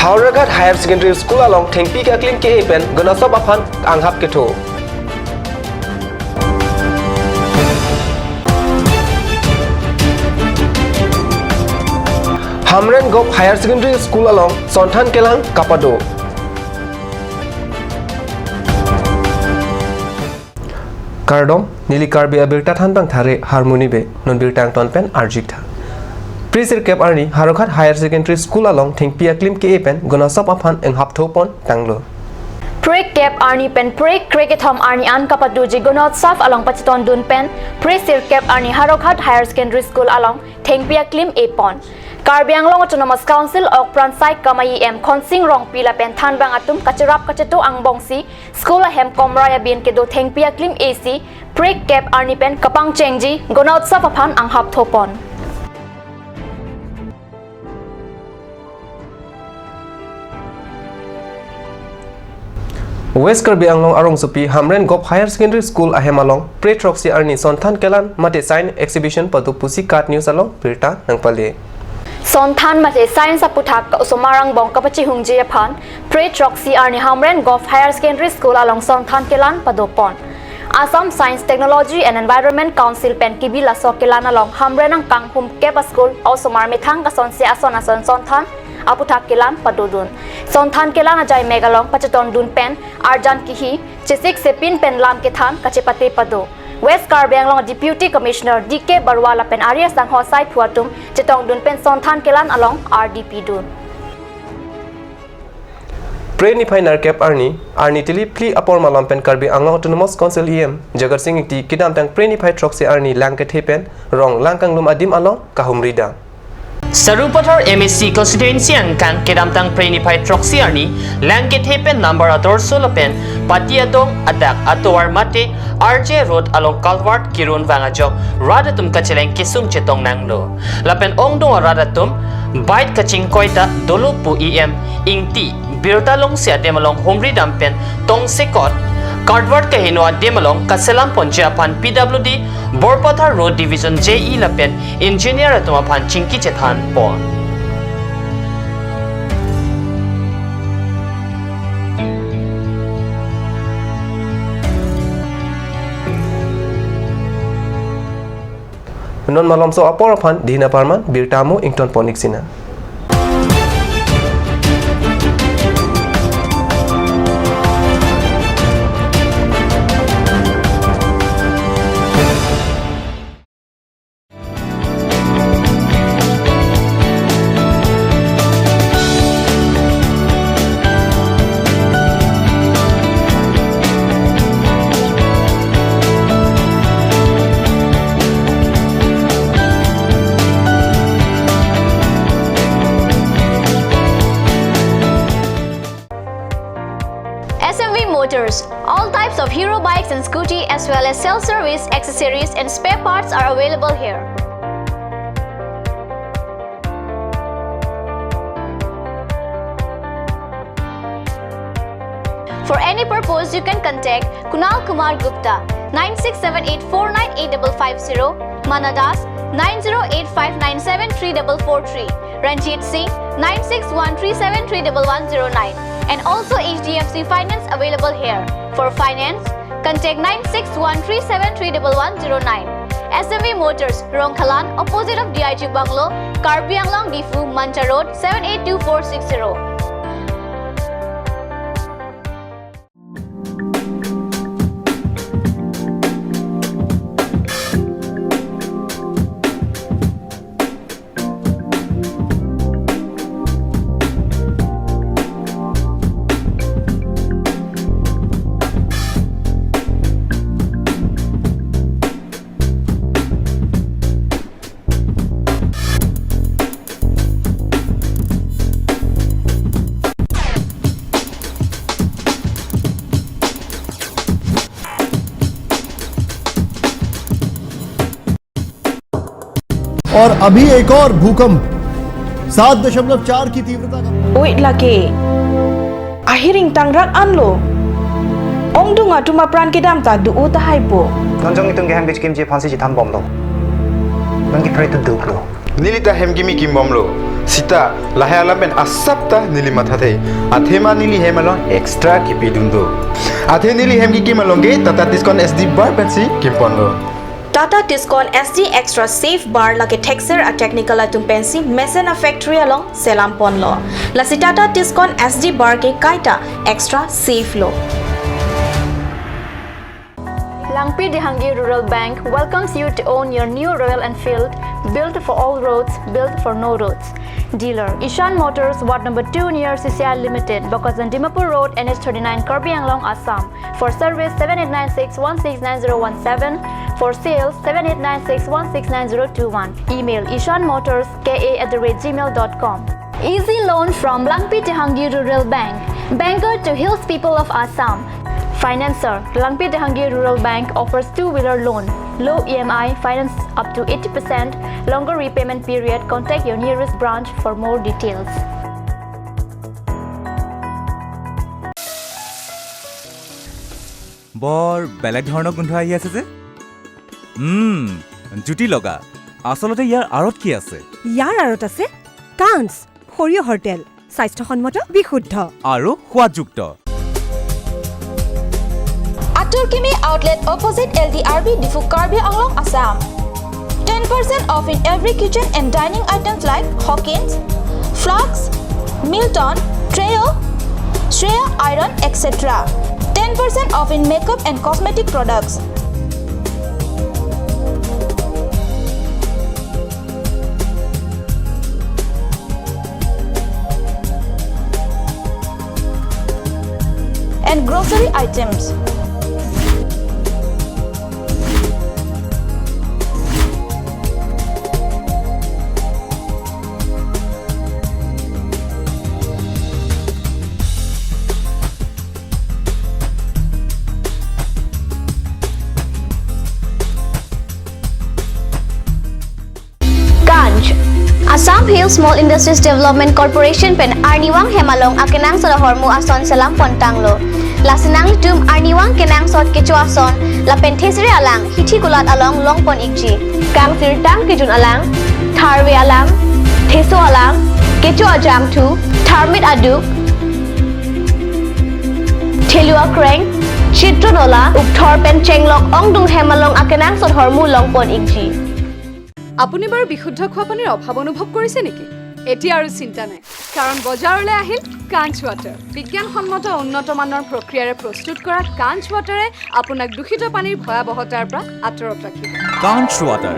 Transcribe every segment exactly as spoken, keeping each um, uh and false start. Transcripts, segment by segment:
Howraghat Higher Secondary School along thengpi aklim ke-e pen gonosop aphan anghap ketho. Hamren Govt Higher Secondary School along sonthan kelang kapado. Kardom, neli Karbi abirta thanbang Thare Harmoni Bey, non birta angton pen arjik tha. Phre sirkep arni Howraghat Higher Secondary School along thengpi aklim ke-e pen gonosop aphan anghap thopon tanglo. Phrekep arni pen phre krekethom arni an kapadoji gonosop along pachetondun pen phre sirkep arni Howraghat Higher Secondary School along thengpi aklim epon. Karbi Anglong Autonomous Council okpran sai kama E M Khonsing Rongpi lapen thanbang atum kacherap kachetu angbongsi school ahem komrai abin kedo thengpi aklim esi phrekep arni pen kapangchengji gonosop aphan anghap thopon. West Karbi Anglong arongsopi Hamren Govt Higher Secondary School ahem along phre throksi arni sonthan kelang mate science exhibition pado pusi KAT News along birta nangpale. Sonthan mate science aputhak osomar angbong kapachihungji aphan phre throksi arni Hamren Govt Higher Secondary School along sonthan kelang padopon. Assam Science, Technology and Environment Council pen kibi laso kelang along Hamren angkang humkep a-school osomar methang kasonsi ason ason sonthan aputhak kelang padodun. Sonthan kelang ajai mek along pachetondun pen arjan kihi, chesik sepin pen lam kethan kachepate pado. West Karbi Anglong Deputy Commissioner D K Barua lapen ari asangho saiphu atum chetongdun pen sonthan kelang along ardi pidun. Phre niphai nerkep arni, arni tili phli apor malom pen Karbi Anglong Autonomous Council E M Jagat Sing Engti kedamtang phre niphai throksi arni lang kethe pen rong lang kanglum adim along kahumri dam. Sarupathar M A C constituency angkang kedamtang phre niphai throksi arni lang kethe pen number atorso lapen Pati Adong adak atovar mate R J Road along culvert kirun vang ajok rat atum kacheleng kesung chetong nanglo. Lapen ongdung arat atum bike kachingkoi ta dolo pu E M Engti birta longsi adim along humri dam pen tongsekot culvert kaheno adim along kaselam ponji aphan P W D Borpathar Road Division J E lapen engineer atum aphan chingki chethan pon. Non malomso apor aphan Dina Parman birta mo ington pon ik sina. S M V Motors, all types of Hero bikes and scooty, as well as self-service, accessories and spare parts are available here. For any purpose, you can contact Kunal Kumar Gupta, nine six seven eight four nine eight double five zero, Mana Das, nine zero eight five nine seven three double four three, Ranjit Singh, nine six one three seven three double one zero nine, and also H D F C Finance available here. For finance, contact nine six one three seven three double one zero nine. S M V Motors, Rongkhalan, opposite of D I G Bungalow, Karbi Anglong, Diphu, Manja Road, seven eight two four six zero. और अभी एक और भूकंप सात दशमलव चार की तीव्रता का। Oi lake. Ahir ingtangrak anlo. Ongdung atum apran kedam ta do-o tahai po. Non jong itum ke hem kechikimji aphansi chethan bomlo. Non ke pray to do lo. Neli ta hem kimi kim bomlo. Sita, lahai alam pen asap ta neli mathathe. Athema neli hem along extra kipidun do. Athe neli hem kikim along ke Tata Tiscon S D bar pensi kimponlo. Tata Tiscon S D Extra Safe Bar lake thekser a-technical atum pensi mesen a-factory along selam ponlo. Lasi Tata Tiscon S D bar ke kaita extra safe lo. Langpi Dehangi Rural Bank welcomes you to own your new Royal Enfield, built for all roads, built for no roads. Dealer, Ishan Motors, Ward number two near C C I Limited, Bokajan Dimapur Road, N H thirty-nine, Karbi Anglong, Assam. For service, seven eight nine six one six nine zero one seven. For sales, seven eight nine six one six nine zero two one. Email ishanmotorska at the rate gmail dot com. Easy loan from Langpi Dehangi Rural Bank, banker to hills people of Assam. Financer, Langpi Dehangi Rural Bank offers two-wheeler loan, low E M I, finance up to eighty percent, longer repayment period. Contact your nearest branch for more details. বৰ বেলেগ ধৰণৰ গোন্ধ আহি আছে যে। উম, জুতি লগা। আচলতে ইয়াৰ আঁৰত কি আছে? ইয়াৰ আঁৰত আছে কাঞ্চ, সৰিয়হৰ তেল, স্বাস্থ্যসন্মত, বিশুদ্ধ। আৰু সোৱাদযুক্ত। Atur Kimi Outlet, opposite L D R B, Diphu, Karbi Anglong, Assam. Ten percent off in every kitchen and dining items like Hawkins, Flux, Milton, Treo, Shreya Iron, et cetera. Ten percent off in makeup and cosmetic products. And grocery items. Kanch, Assam Hill Small Industries Development Corporation pen arnivang hem along akenangsot ahormu ason selam pontanglo. Lasi nanglitum arnivang kenangsot kecho ason lapen thesere alang hithi kulat along longpon ikji. Kangsirtang kejun alang, tharve alang, theso alang, kecho ajangthu, tharmit aduk, thelu akreng, chitron ola, ukthor pen chenglok ongdung hem along akenangsot ahormu longpon ikji. আপুনি বাৰু বিশুদ্ধ খোৱা পানীৰ অভাৱ অনুভৱ কৰিছে নেকি? এতিয়া আৰু চিন্তা নাই, কাৰণ বজাৰলৈ আহিল কাঞ্চ ৱাটাৰ। বিজ্ঞানসন্মত উন্নত মানৰ প্ৰক্ৰিয়াৰে প্ৰস্তুত কৰা কাঞ্চ ৱাটাৰে আপোনাক দূষিত পানীৰ ভয়াৱহতাৰ পৰা আঁতৰত ৰাখিব। কাঞ্চ water.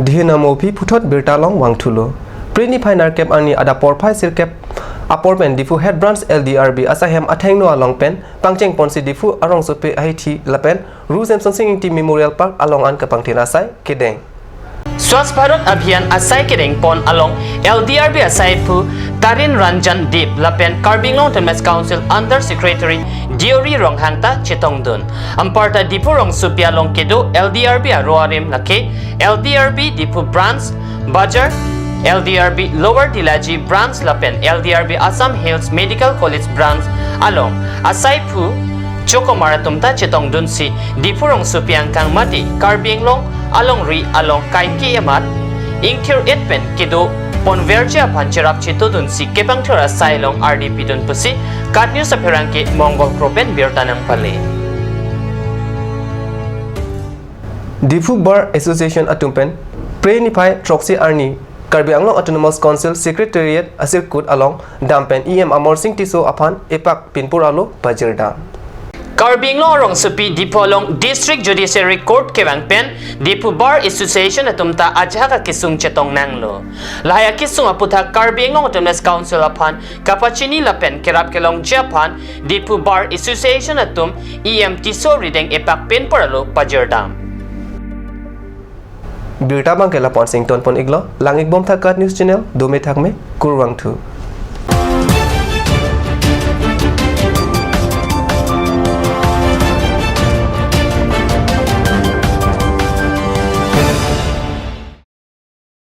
Dihin amopi puthot birta along vangthulo. Phre niphai nerkep arni adap porphai sirkep apor pen Diphu Head Branch L D R B asaihem athengno along pen pangcheng ponsi Diphu arongsopi ahithi lapen Ru Semsonsing Ingti Memorial Park along an kepangthin asai kedeng. Swachh Bharat Abhiyan asai kedeng pon along L D R B asaiphu Tarin Ranjan Deb lapen Karbi Anglong Autonomous Council Under Secretary Deori Ronghang ta chetongdun. Anparta Diphu rongsopi along kedo L D R B aro arim lake L D R B Diphu Branch, Bajar, L D R B Lower Dilaji Branch lapen L D R B Assam Hills Medical College Branch along asaiphu chokomar atum ta chetongdunsi Diphu rongsopi angkang mate Karbi Anglong alongri along kaike amat ingthir-et pen kedo ponverji aphan cherap chetodunsi kepangthir asai along ardi pidun pusi KAT News apherangke Mongol Kro pen birta nangpale. Diphu Bar Association atum pen Phre niphai throksi arni Karbi Anglong Autonomous Council Secretariat asirkut along dam pen E M Amarsing Tisso aphan epak pinpur alo pajirdam. Karbi Anglong arongsopi Diphu along District Judiciary Court kevang pen Diphu Bar Association atum ta ajahak akesung chetong nanglo. Lahai akesung aputhak Karbi Anglong Autonomous Council aphan kapachini lapen kerap kelongji aphan Diphu Bar Association atum E M Tisso rideng epak pinpur alo pajirdam. Birta abangke lapu-an si ington pon iklo, lang ikbom tha KAT News Channel, dome thakme, kurvangthu.